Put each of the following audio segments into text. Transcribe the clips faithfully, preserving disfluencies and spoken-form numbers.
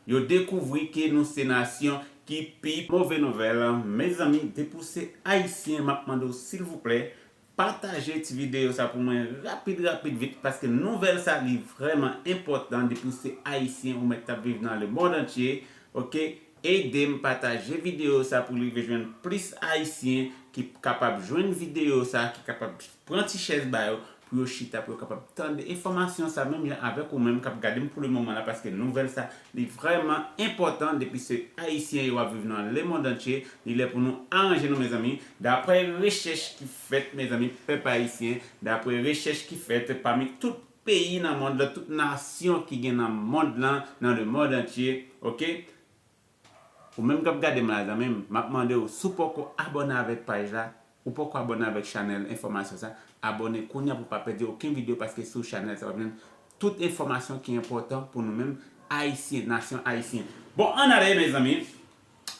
Yo dekouvri ke nou se nasyon ki pi move nouvèl. Mezanmi, depi w se Ayisyen, m ap mande w, silvouplè, pataje ti videyo sa pou mwen rapid, rapid, vit, paske nouvèl sa li vrèman enpòtan. Depi w se Ayisyen, ou mèt ap viv nan lemonn antye, oke? Ede m pataje videyo sa pou li rive jwenn plis Ayisyen ki kapab jwenn videyo sa, ki kapab pran ti chèz ba yo, pou yo chita, pou yo kapab tande enfòmasyon sa, menm jan avèk ou menm k ap gade m pou le moman la, paske nouvèl sa, li vrèman enpòtan. Depi se Ayisyen, yo ap viv nan lemonn antye, li lè pou nou aranje nou, mezanmi. Daprè rechèch ki fèt, mezanmi, pèp ayisyen, daprè rechèch ki fèt pami tout peyi nan mond lan, tout nasyon ki gen nan mond lan, nan lemonn antye, oke? Ou menm k ap gade m la, zanmi m, m ap mande w, si w poko abòne avèk paj la, ou poko abòne avèk chanèl enfòmasyon sa, abòne kounye a pou w pa pèdi okenn videyo, paske sou chanèl sa w ap jwenn tout enfòmasyon ki enpòtan pou nou menm Ayisyen, nasyon ayisyen. Bon, ann ale, mezanmi.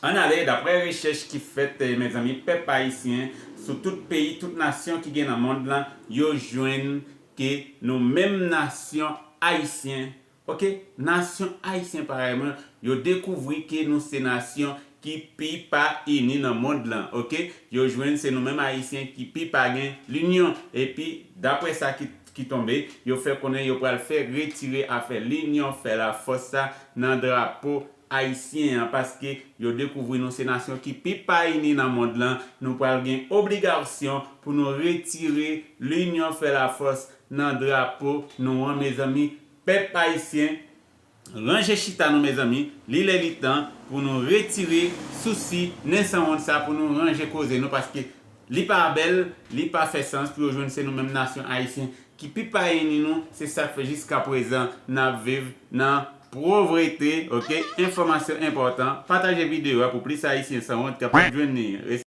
Ann ale, daprè rechèch ki fèt, eh, mezanmi, pèp ayisyen, sou tout peyi, tout nasyon ki gen nan mond lan, yo jwenn ke nou menm nasyon ayisyen, oke, nasyon ayisyen parèy mwen, yo dekouvri ke nou se nasyon ki pi pa ini nan mond lan, oke? Yo jwenn se nou menm Ayisyen ki pi pa gen linyon. Epi, daprè sa ki, ki tonbe, yo fè konnen yo pral fè retire afè linyon fè lafòs sa nan drapo ayisyen an, paske yo dekouvri nou se nasyon ki pi pa ini nan mond lan. Nou pral gen obligasyon pou nou retire linyon fè lafòs nan drapo nou an, mezanmi. Pèp ayisyen, ranje chita nou, mezanmi. Li lè li tan pou nou retire sousi nen sanwont sa, pou nou ranje koze nou, paske li pa bèl, li pa fè sans pou yo jwenn se nou menm nasyon ayisyen ki pi pa ini nou. Se sa k fè jiska prezan n ap viv nan povrete, oke? Enfòmasyon enpòtan, pataje videyo a pou plis Ayisyen sanwont kapab jwenn li.